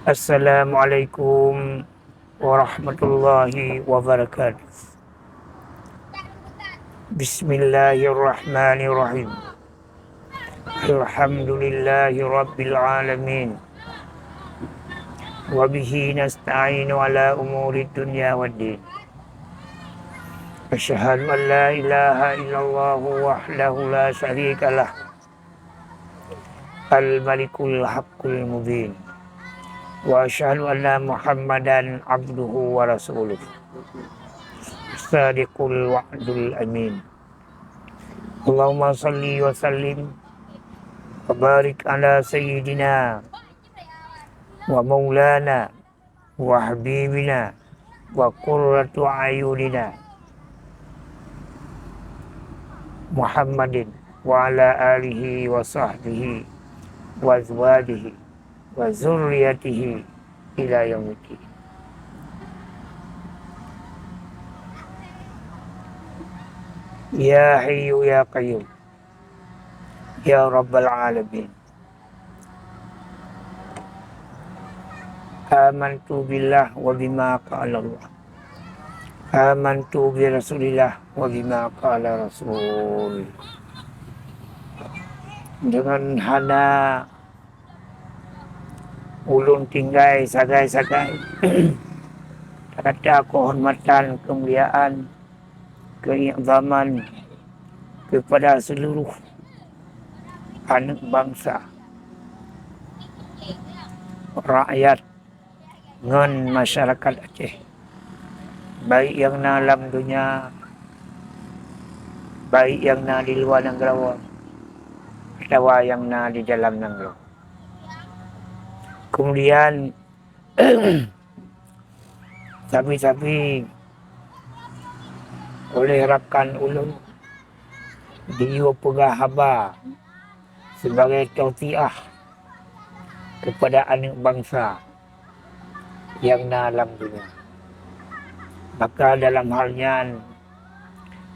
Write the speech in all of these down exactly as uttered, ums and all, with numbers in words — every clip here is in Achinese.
Assalamualaikum warahmatullahi wabarakatuh. Bismillahirrahmanirrahim. Alhamdulillahi rabbil alamin. Wa bihi nasta'inu ala umuri dunya waddin. Asyhadu an la ilaha illallah wahdahu la syarika lah. Al-Malikul Haqqul Mubin. Wa asyhadu anna Muhammadan abduhu wa rasuluh. Sadiqul wa'dul amin. Allahumma salli wa sallim wa barik ala sayyidina wa maulana wa habibina wa qurratu ayunina Muhammadin wa ala alihi wa sahbihi wa azwajihi wa zurriyatihi ila yaumiddin. Ya Hayyu ya Qayyum, ya Rabbal Alamin. Amantu billah wa bima qala Allah. Amantu bi Rasulillah wa bima qala Rasul. Deungon hana ulôn tinggai sagai-sagai kata keuhormatan, keumuliaan, keuizaman keupada seuluruh aneuëk bansa, rakyat ngon masyarakat Aceh, baik nyang na lam donya, baik nyang na di luwa nanggroe, atawa nyang na di dalam nanggroe. Keumudian, sabe-sabe oleh rakan ulôn jiyue peugah haba sibagai tausiah keupada aneuëk bansa nyang na lam donya. Maka dalam hal nyan,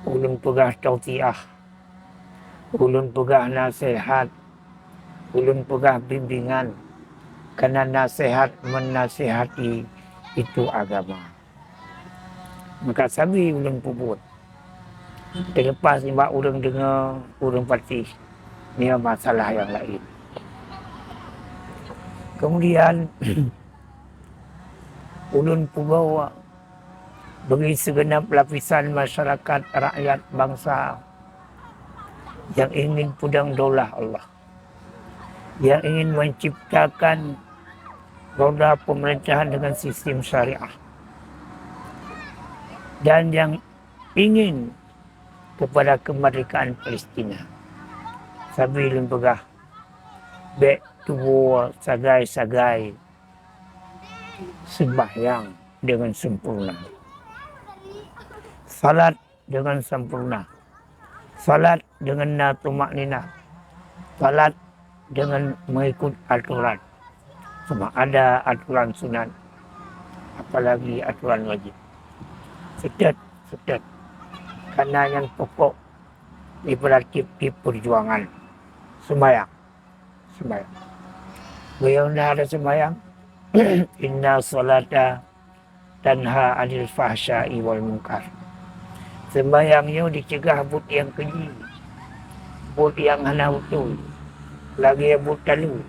ulôn peugah tausiah, ulôn peugah naseuhat, ulôn peugah bimbingan, kareuna naseuhat meunasehati itu agama. Maka sabe ulôn peubuet. Teulepas nibak ureuëng deungoe, ureuëng patéh, nyoe masalah nyang laén. Keumudian, ulôn peubawa bagi sigeunab lapisan masyarakat, rakyat, bansa nyang ingin peudong daulah Allah, nyang ingin menciptakan roda pemerintahan dengan sistem syariah, dan nyang ingin keupada keumeurdekaan Palestina. Sabe lôn peugah, bék tuwoe sagai-sagai seumbahyang deungon sempurna, salat deungon sempurna, salat deungon na tumakninah, salat deungon mengikut atoran, sama ada atoran sunat, apalagi atoran wajib. Seutôt, seutôt. Kareuna nyan pokok daripada tieb-tieb peujuangan. Seumbahyang. Seumbahyang. Bagaimana ada seumbahyang? Inna salata tanha anil fahsya'i wal munkar. Seumbahyang nyoe jiceugah buet nyang keujih, buet nyang hana beutôi, lagée buet talu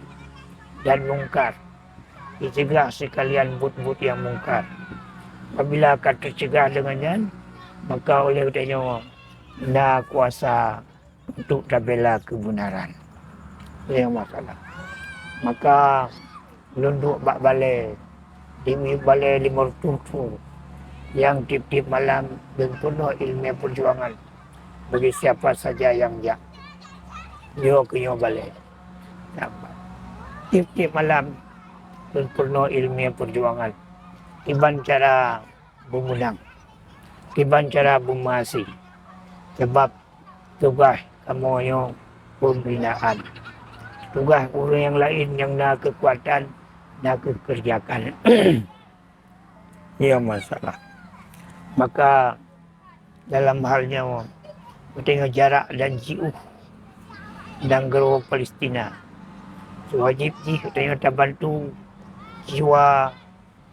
dan mungkar. Jiceugah sikalian buet-buet nyang mungkar. Apabila ka teuceugah deungon nyan, maka oleh geutanyoe na kuasa untuk tabela keubeunaran. Nyang masalah. Maka lôn duek bak balée, di balée limong reutôh, nyang tieb-tieb malam lôn peunoh iéleumé peujuangan bagi siapa saja nyang jak. Nyoe keuh nyoe balée. Tieb-tieb malam lôn peunoh iéleumé peujuangan. Kiban cara beumeunang, kiban cara beumeuhasé. Sabab tugaih kamoe nyoe pembinaan. Tugaih ureuëng nyang laén nyang na keukuatan, na keukeureujakan. Nyoe masalah. Maka dalam hal nyoe, geutanyoe jarak dan jiôh nanggroe Palestina. Wajéb jih geutanyoe tabantu jiwa,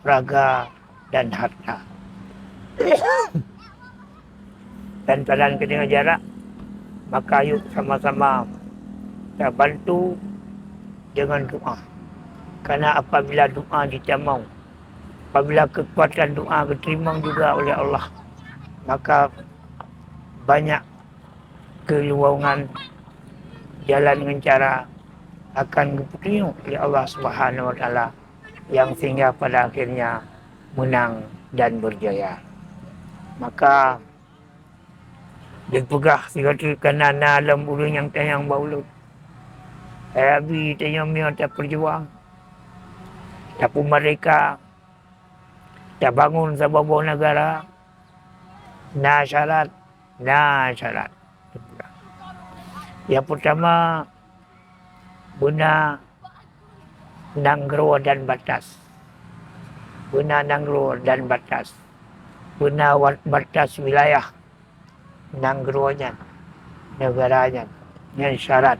raga, dan harta. Dan padan keu jarak, maka yuk sama-sama tabantu deungon doa. Karena apabila doa ditamong, apabila keukuatan doa geuteurimong juga oleh Allah, maka banyak keulowangan jalan ngon cara akan geupeutunyok lé Allah Subhanahu wa Taala, nyang sehingga pada akhirnya menang dan berjaya. Maka dipeugah sigoe teuk kana na lom ureuëng nyang tanyong bak ulôn, "Hai Abi, tanyoe meunyoe tapeujuang, tapeumerdeka, tabangun saboh-boh negara, na syarat, na syarat." Nyang peutama, beuna nanggroe dan batas. Beuna nanggroe dan batas. Beuna wa-, batas wilayah nanggroe nyan, negara nyan, nyan syarat.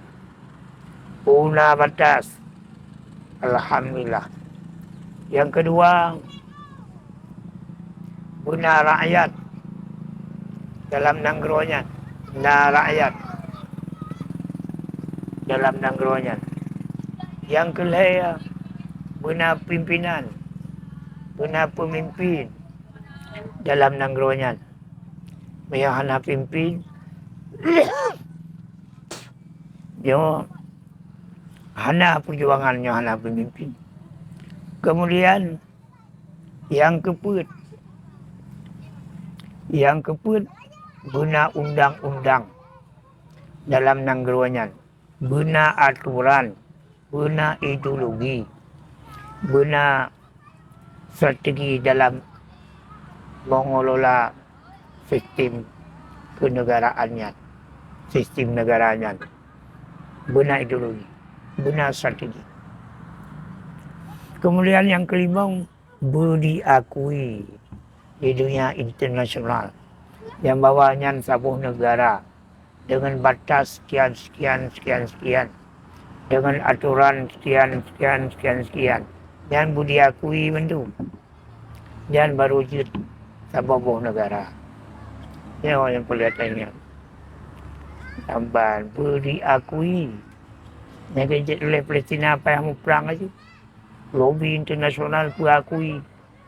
Beuna batas. Alhamdulillah. Nyang keudua, beuna rakyat dalam nanggroe nyan, na rakyat dalam nanggroe nyan. Nyang keulhée, beuna pimpinan, beuna peumimpin dalam nanggroe nyan. Meunyoe hana pimpin, nyoe hana peujuangan, nyoe hana peumimpin. Kemudian, nyang keupeuet, nyang keupeuet, beuna undang-undang dalam nanggroe nyan, beuna aturan, beuna ideologi, beuna strategi dalam mengelola sistem kenegaraan nyan, sistem negara nyan. Beuna ideologi, beuna strategi. Kemudian nyang keulimong, beu diakui di dunia internasional nyang bahwa nyan saboh negara deungon batas sekian, sekian, sekian, sekian, deungon aturan sekian, sekian, sekian, sekian. Nyan beu diakui mandum. Nyan baru jeuet saboh boh negara. Nyoe nyang peuleueh tanyoe. Tamban beu diakui. Nyang keu jeuet uleh Palestina payah muprang laju. Lobi internasional peuakui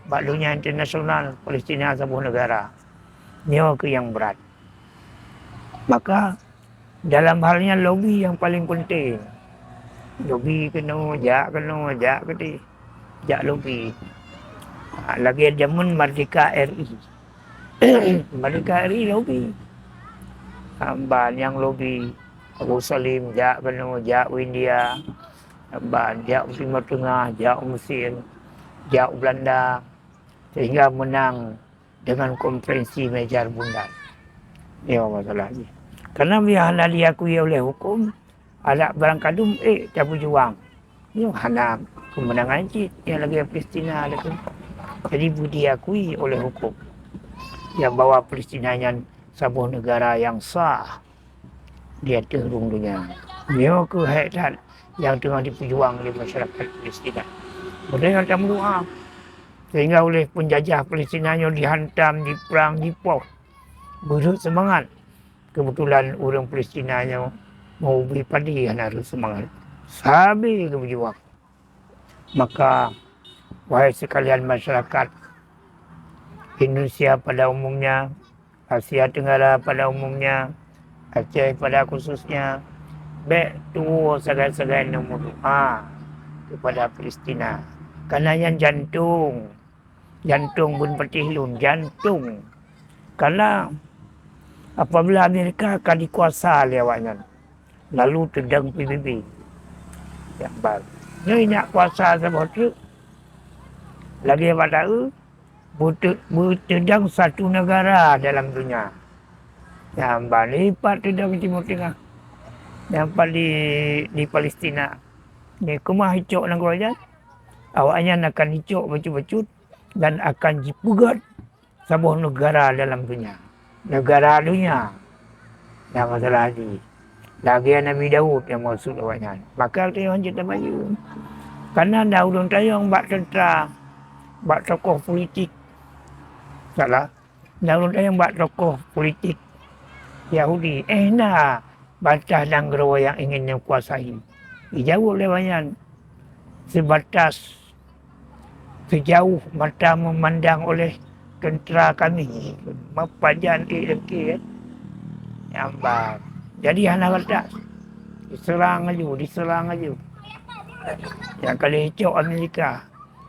bak donya internasional Palestina saboh negara. Nyoe keuh nyang brat. Maka dalam hal nyan lobi nyang paleng penting. Lobi keunoe, jak keunoe, jak keudeh, jak lobi. Ha, lagée jameun Merdeka R I. Merdeka R I lobi. Hamba nyang lobi Abu Salim jak keunoe, jak u India. Hamba jak u Timur Tengah, jak u Mesir, jak u Belanda. Sehingga menang dengan konferensi Mejar Bundan. Nyoe masalah jih. Karena meunyoe hana diakui oleh huköm, adak barangkadum ék tapeujuang. Nyoe hana keumeunangan cit nyang lagée Palestina lagée. Jadi beu diakui oleh huköm nyang bahwa Palestina nyan saboh negara nyang sah di ateueh rhueng donya. Nyoe keuh hék that nyang teungoh jipeujuang lé masyarakat Palestina. Meunyoe nyang tameudoá, sehingga uleh peunjajah Palestina nyoe jihantam, jiprang, jipoh, beureuet seumangat. Keubeutulan ureuëng Palestina nyoe meu-ubé padé hana reuet seumangat, sabe geupeujuang. Maka, wahai sekalian masyarakat Indonesia pada umumnya, Asia Tenggara pada umumnya, Aceh pada khususnya, bék tuwoe sagai-sagai neumeudoá keupada Palestina. Karena nyan jantong, jantong bun patéh lôn, jantong. Karena apabila Amerika ka dikuasa lé awaknyan, lalu teudong P B B nyang baru. Nyoe inyak kuasa saboh treuk, lagée bak taeu, beute-, beuteudong satu negara dalam dunia. Nyang ban ipat teudong Timur Tengah, nyang pat di, di Palestina. Nyoe keumah icok nanggroe nyan, awaknyan akan icok bacut-bacut dan akan jipeugét saboh negara dalam dunia. Negara dunia. Nyang masalah jih, lagée Nabi Daud nyang meukeusut awaknyan. Maka geutanyoe hanjeuet tabayeue. Karena na ulôn tanyong bak teuntara, bak tokoh politik, salah, na ulôn tanyong bak tokoh politik Yahudi, eh, na bantah nanggroe nyang ingin neukuasai. Jijaweueb lé awaknyan, sebatas sejauh mata memandang oleh tentara kami, meupajan ék lengke, eh. Nyang ba, jadi hana batas. Diserang laju, diserang laju. Nyang ka lheueh cok Amerika,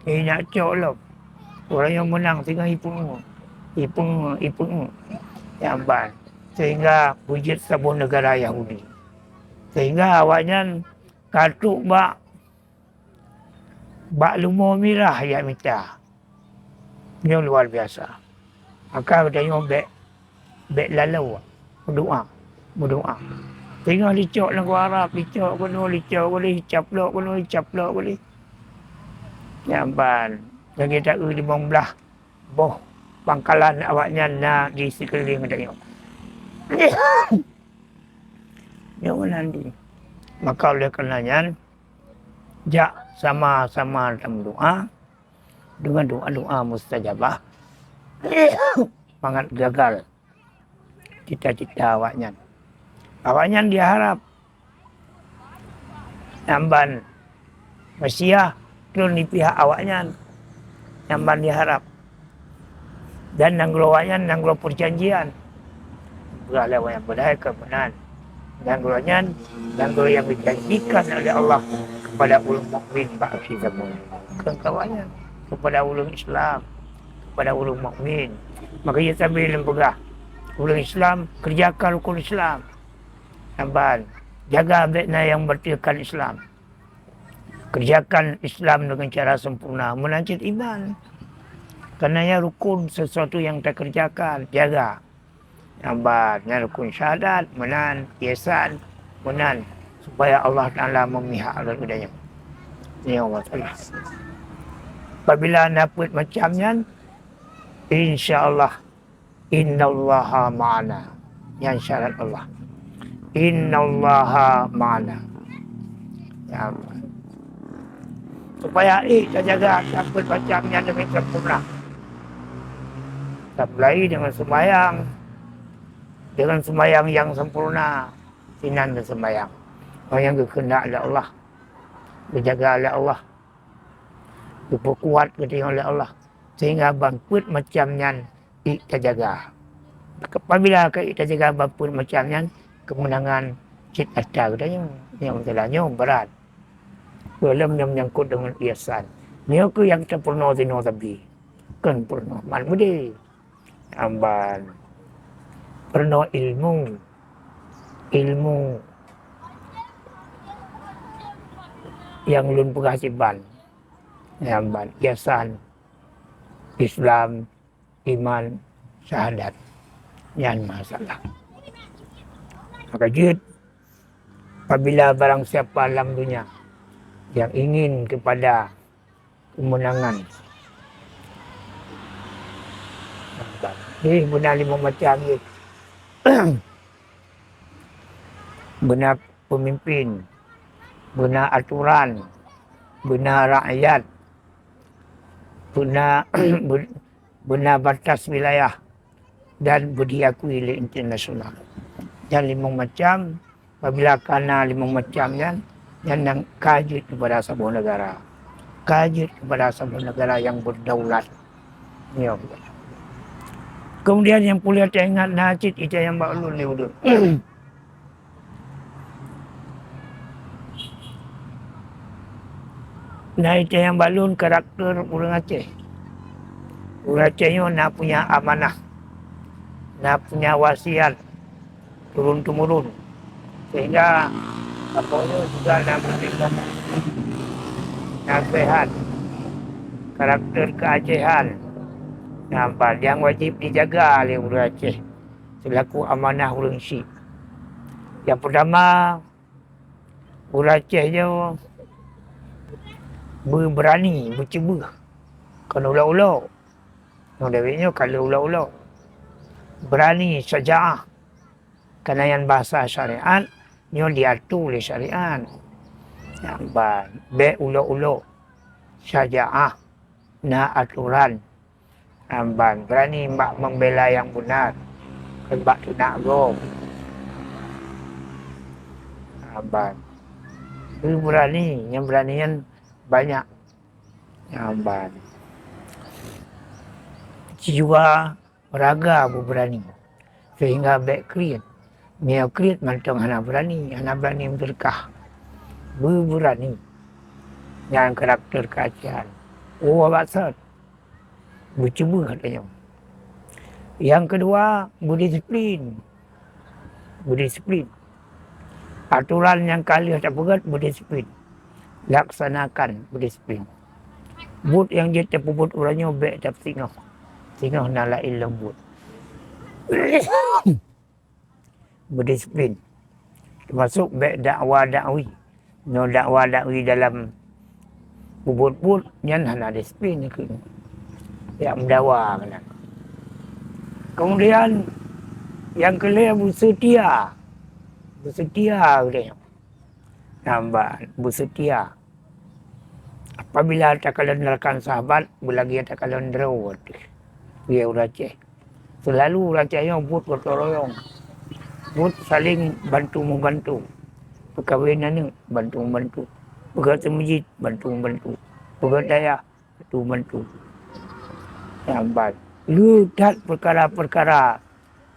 eh, nak cok lom. Ureueng nyang meunang singoh ipeue, ipeue, ipeue. Nyang ban. Sehingga beujeuet saboh negara Yahudi. Sehingga awaknyan ka trok bak bak lumo mirah jak mita. Nyoe luar biasa. Maka geutanyoe bék, bék laloe meudoá, meudoá. Teungoh licok lam Arab, licok keunoe, licok keunoe, caplok keunoe, caplok keunoe. Nyan ban, lagée taeu limong blaih boh pangkalan awaknyan na di sikeulileng geutanyoe. Nyoe meunan di. Maka oleh karena nyan, jak sama-sama tameudoá deungon doá-doá mustajabah, mangat gagal cita-cita awaknyan. Awaknyan diharap nyang ban Mesia trôn di pihak awaknyan, nyang ban diharap. Dan nanggroe awaknyan nanggroe peujanjian. Peugah lé awaknyan, padahai ka meunan. Nanggroe nyan, nanggroe nyang dijanjikan oleh Allah kepada ureuëng mukmin bak akhé zaman. Bukan keu awaknyan, kepada ureuëng Islam, kepada ureuëng mukmin. Maka ia sambil lôn peugah, ureuëng Islam, kerjakan rukun Islam. Nyang ban, jaga bék na nyang batalkan Islam. Kerjakan Islam dengan cara sempurna, meunan cit iman. Karena nyan rukun sesuatu yang takerjakan, jaga. Nyang ban, nyan rukun syahadat, meunan, ihsan, meunan, supaya Allah Taala memihak lom geutanyoe. Nyoe masalah. Apabila na peuet macam nyan, insya Allah, "Innallaha ma'ana." Nyan syarat Allah. "Innallaha ma'ana." Ya Allah. Supaya ék tajaga sapeue macam nyan demi sempurna. Tamulai dengan sembahyang. Dengan sembahyang yang sempurna, sinan geusembahyang. Nyang geukheundak lé Allah, geujaga lé Allah, geupeukuat geutanyoe lé Allah, sehingga ban peuet macam nyan ék tajaga. Apabila ka ék tajaga ban peuet macam nyan, keumeunangan cit atra geutanyoe. Nyang meusalah nyoe brat. Lom nyang menyangkut deungon ihsan. Nyoe keuh nyang tapeurunoe sinoe sabe. Kon peurunoe mat meudeh. Amban. Peurunoe ilmu. Ilmu nyang lôn peugah siban. Amban. Ihsan. Islam. Iman, syahadat. Nyan masalah. Maka jeuet, apabila barang siapa lam dunia yang ingin kepada kemenangan, eh, beuna limong macam jih. Beuna pemimpin, beuna aturan, beuna rakyat, beuna, beuna batas wilayah dan beu diakui lé internasional. Nyan limong macam, apabila ka na limong macam nyan, nyan nyang ka jeuet keupada saboh negara. Ka jeuet keupada saboh negara nyang berdaulat. Nyoe. Kemudian nyang puléh teuingat na cit ita nyang bak ulôn lé ulôn. Na ita nyang bak lôn karakter ureuëng Aceh. Ureuëng Aceh nyoe na punya amanah, na punya wasiat turun-temurun. Sehingga kamoe nyoe juga na meunerima nasehat, karakter keacehan, na nyang wajib dijaga lé ureuëng Aceh selaku amanah ureuëng syik. Nyang peutama, ureuëng Aceh nyoe beubeurani, beuceubeuh, kon ulok-ulok. Nyoe Dawid nyoe ka lheueh ulok-ulok. Beurani, syajaah. Karena nyan bahasa syariat, nyoe diatur lé syariat. Nyang ban, bék ulok-ulok. syajaah, na atoran. Amban, beurani bak membela nyang beuna, kon bak teunak gob. Amban. Beubeurani, nyang beurani nyan banyak. Amban. Jiwa raga beubeurani, sehingga bék kriet. Meunyoe kriet mantong hana beurani, hana beurani meuseudeukah. Beubeurani. Nyan karakter keuacian. Oh, abak sot. Beucuba tanyoe. Nyang keudua, beudisiplin. Beudisiplin. Atoran nyang ka lheueh tapeugét, beudisiplin. Laksanakan, beudisiplin. Buet nyang jeuet tapeubuet uroe nyoe bék tapeusingoh. Singoh na laén lom buet. Beudisiplin. Teumasok bék dakwa dakwi. Nyoe dakwa dakwi dalam peubuet-buet nyan hana disiplin keuh. Jak meudawa keunan. Kemudian nyang keulhèe beuseutia. Beuseutia geutanyoe. Nyan ban, beuseutia. Apabila takalon rakan sahabat, beulagèe takalon droe teuh. Lagèe ureueng Aceh. Seulalu ureueng Aceh nyoe buet gotong royong. Buet saling bantu membantu. Peukawen aneuk, bantu membantu. Peugöt seumeujid, bantu membantu. Peugöt dayah, bantu membantu. Nyan ban. Le that peukara-peukara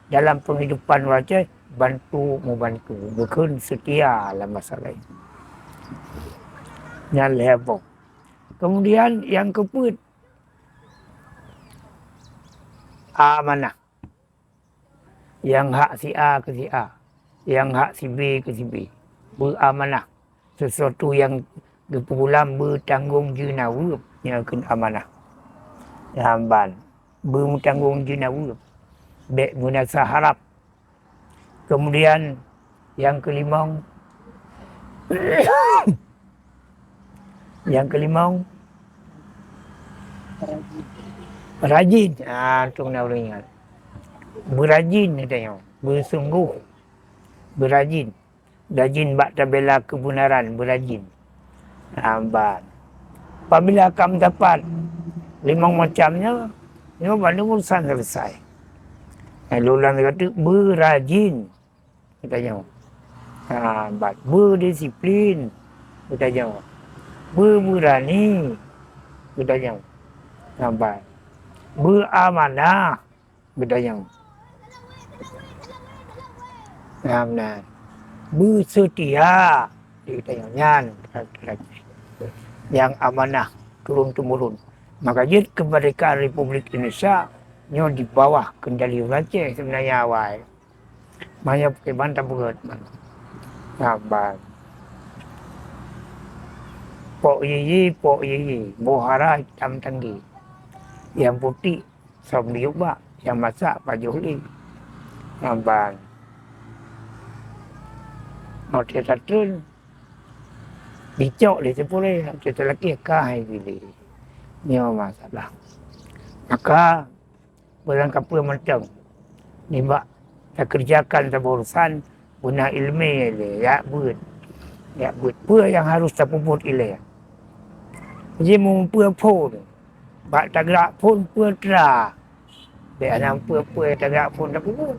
dalam penghidupan ureueng Aceh, bantu membantu. Bukon seutia lam masalah nyan. Nyan lhèe boh. Kemudian nyang keupeuet, amanah. Nyang hak si A keu si A, nyang hak si B keu si B. Beuamanah. Sesuatu nyang geupeugulam beutanggong jeunaweueb, nyan keuh amanah. Nyan ban, beumeutanggong jeunaweueb. Bék meunasah harab. Kemudian nyang keulimong, nyang keulimong, rajin. Ah, tu na ureueng ingat. Beurajin geutanyoe, beusunggoh, beurajin. Rajin bak tabela keubeunaran, beurajin. Nyan ban. Apabila ka meudapat limong macam nyoe, nyoe bandum urusan selesai. Nyan lôn lam kata beurajin geutanyoe. Nyan ban. Beudisiplin geutanyoe. Beubeurani geutanyoe. Nyan ban. Beuamanah geutanyoe. Nyan meunan. Beuseutia geutanyoe nyan. Nyang amanah turun-temurun. Maka jeuet keumeurdekaan Republik Indonesia nyoe di bawah kendali ureueng Aceh seubeunanya awai. Manyöp kiban tapeugöt man. Nyan ban. Pok yeye, pok yeye, boh hara itam tanggi. Nyang putéh som diyueb bak, nyang masak pajoh lé. Nyan ban. Watèe tatreun, dicok lé si purée, watèe talakèe ka hai gilée. Nyoe masalah. Maka, barangkapeue mantong, nibak takeureujakan saboh urusan, beuna iéleumé ilée, jak beuet. Jak beuet. Peue nyang harôh tapeubuet ilée? Ji meumeupeue phôn. Bak tagrak phôn peue tra. Bék hana peue-peue tagrak phôn tapeubuet.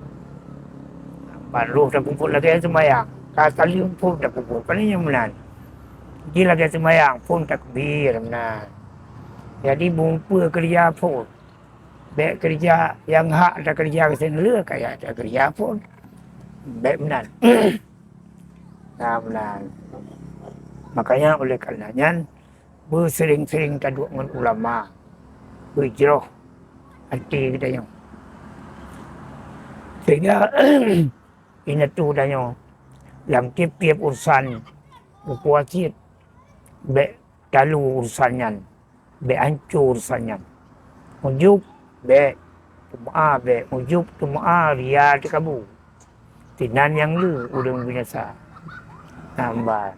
Ban roh tapeubuet lagèe seumayang. Ka saleuem phôn tapeubuet. Pane nyang meunan. Ji lagèe seumayang, phôn takbir meunan. Jadi, meumeupeue keureuja phôn. Bék keureuja nyang hak takeureuja keu seuneulheueh, kaya takeureuja phôn. Bék meunan. Nah, meunan. Makanya oleh karena nyan, beuseuring-seuring taduek ngon ulama, beujroh até geutanyoe. Sehingga indatu tanyoe lam tiep-tiep urusan geupeue wasiet, bék talu urusan nyan, bék hanco urusan nyan. Ujub bék, teuma bék, ujub teuma ria teukabu. Sinan nyang le ureueng binasa. Nyan ban.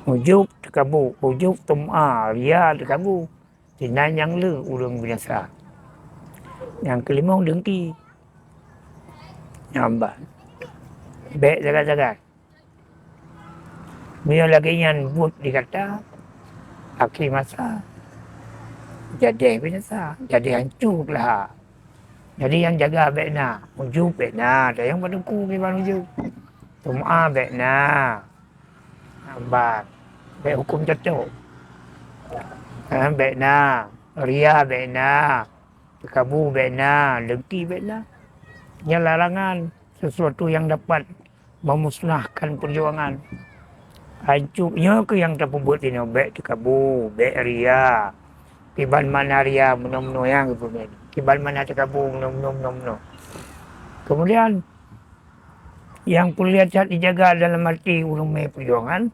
Ujub teukabu, ujub teuma ria teukabu. Sinan nyang le ureueng binasa. Nyang keulimong deungki. Nyan ban. Bék sagai-sagai. Meunyoe lagèe nyan buet di gata, Akhé masa, jadeh binasa, jadeh hanco teulahak. Jadi nyang jaga bék na, ujub bék na, tayang bak teungku kiban ujub. Teuma bék na. Ban, bék huköm cocok. Ha, bék na. Ria bék na. Teukabu bék na, dengki bék na. Nyan larangan, sesuatu yang dapat memusnahkan perjuangan. Hanco, nyoe keuh nyang tapeubuet inoe, bék teukabu, bék ria. Kiban makna ria, meunoe-meunoe nyang geupeubuet. Kiban makna teukabu, meunoe-meunoe, meunoe-meunoe. Kemudian, nyang peureulée that jijaga dalam até ureuëng mé perjuangan,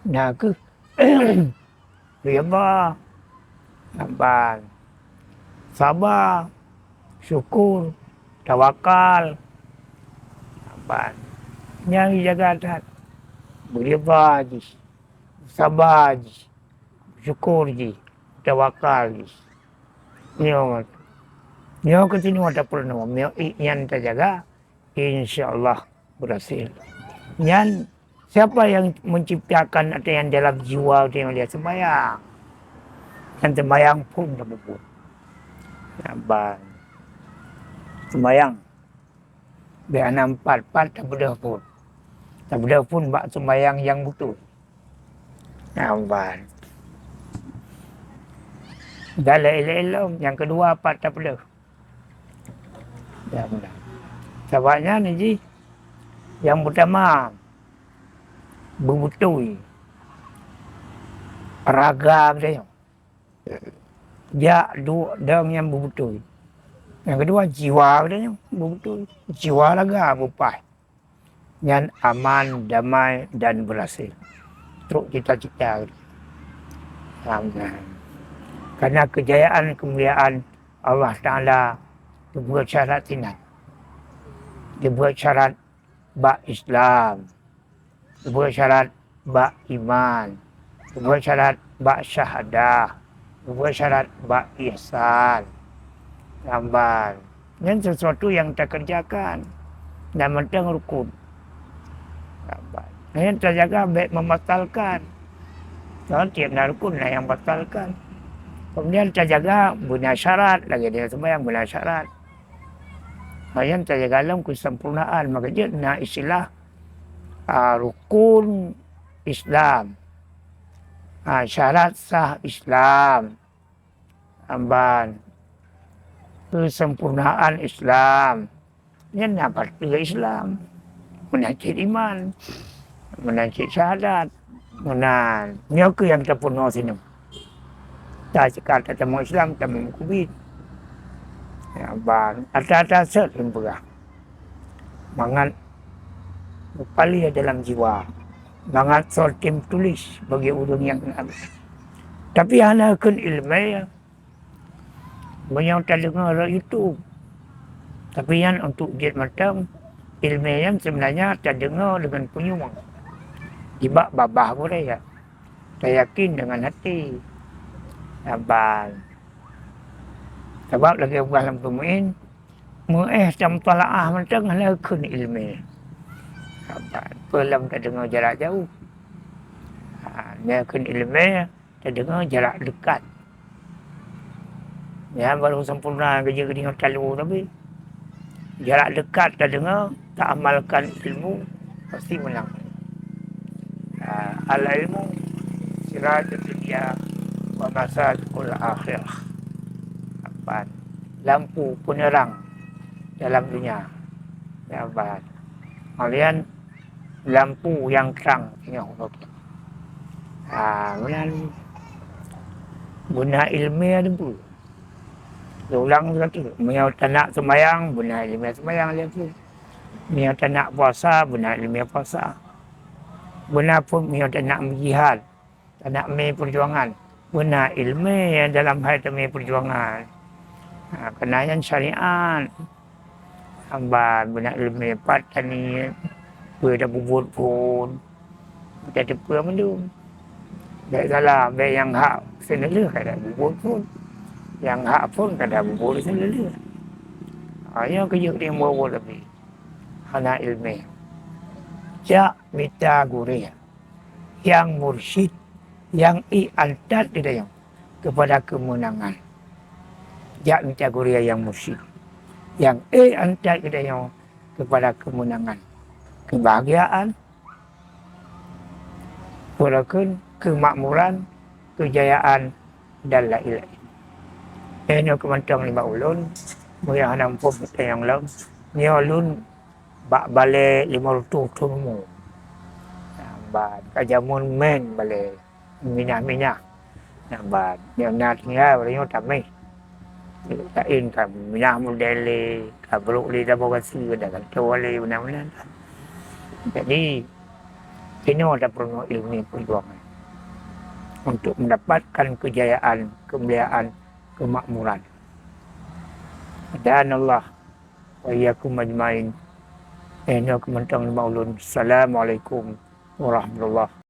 na kheueh ridha, sabar, saba, syukur, tawakal, sabar. Nyang jijaga that, beuridha jih, saba jih, syukur jih, tawakal jih. Nyoe, nyoe keuh singoh tapeurunoe, meunyoe ié nyan tajaga, insya Allah berhasil. Nyan, siapa yang menciptakan atau yang dalam jiwa tu yang dia sembahyang? Dan sembahyang pun tapeubuet. Saban. Sembahyang. Bék hana empat, pat tapeudeuh phon. Tapeudeuh phon bak sembahyang nyang beutôi. Saban. Dan laén-laén lom, nyang keudua pat tapeudeuh. Ya, beuna. Sabab nyan jih, nyang peutama, beubeutôi raga geutanyoe. Jak duek dong nyang beubeutôi. Nyang keudua, jiwa geutanyoe beubeutôi. Jiwa raga beupaih. Nyan aman, damai, dan berhasil. Trok cita-cita geutanyoe. Amin. Karena kejayaan, kemuliaan Allah Taala geubeuet syarat sinan. Geubeuet syarat bak Islam, geubeuet syarat bak iman, geubeuet syarat bak syahadah, geubeuet syarat bak ihsan. Saban. Nyan sesuatu nyang takeureujakan dan mantong rukun. Saban. Nyan tajaga bék membatalkan. Nyan tiep na rukun na nyang batalkan. Kemudian tajaga beuna syarat, lagée dengan sembahyang beuna syarat. Nyan tajaga lom keusempurnaan, maka jeuet na istilah, a, rukun Islam, a, syarat sah Islam, saban, keusempurnaan Islam. Nyan na bateue Islam, meunan cit iman, meunan cit syahadat, meunan. Nyoe keuh nyang tapeurunoe sinoe. Tacekat tatamong Islam, tamong meukeubit. Saban, ata-ata sot lôn peugah. Mangat meupaléh dalam jiwa. Mangat soe tem tuléh bagi ureuëng nyang na. Tapi hana kheun iéleumé, meunyoe tadeungoe lom YouTube. Tapi nyan untuk jeuet mantong, iéleumé nyan seubeunanya tadeungoe deungon punyueng. Nibak babah gurée, tayakin deungon até. Saban. Sabab lagée peugah lam peumuin, meuéh tameutalaah mantong hana kheun iéleumé. Saban. Peue lom tadeungoe jarak jauh. Ha, nyan kheun iéleumé, tadeungoe jarak dekat. Nyan barô sempurna keujeuet keu deungoe talo, tapi jarak dekat tadeungoe, taamalkan ilmu, pasti meunang. Ah, al-ilmu sirajud dunya wa masabihul akhirah. Saban. Lampu peuneurang dalam dunia. Saban. Kemudian lampu nyang trang singoh. Ha, meunan beuna iéleumé teungku. Ulang lom teungku. Meunyoe tanak seumayang, beuna iéleumé seumayang lom teungku. Meunyoe tanak puasa, beuna iéleumé puasa. Beuna phon meunyoe tanak meujihad, tanak mé peujuangan, beuna iéleumé dalam hai tamé peujuangan. Ha, keunan nyan syariat. Saban, beuna iéleumé pat taniet, peue tapeubuet phon, tateupeue mandum. Bék salah, bék nyang hak seuneulheueh kada peubuet phon. Nyang hak phon kada peubuet seuneulheueh. Ha, nyoe keujeuet nyang buet-buet tapi hana iéleumé. Jak mita gurée nyang mursyid Nyang ék antat geutanyoe keupada keumeunangan, jak mita kuria nyang mursyid. Nyang ék antat geutanyoe keupada keumeunangan, keubahagiaan, peue kheun, keumakmuran, keujayaan, dan laén-laén. Nyoe keumantong nibak ulôn, meunyoe hana muphom teunyong lom, nyoe lôn bak balée limong reutôh thon umu. Ban ka jameun mén balée minah-minah. Ban nyoe na tinggai balée nyoe tameh. Laén ka minah model lé, ka brok lé, saboh gaseue, dan gantoe lé, meunan-meunan. Jadi, inoe tapeurunoe ilmu perjuangan untuk mendapatkan kejayaan, kemuliaan, kemakmuran. Dan Allah wa iyyakum ajmain. Eh, nyoe keumantong nibak ulôn. Assalamualaikum warahmatullahi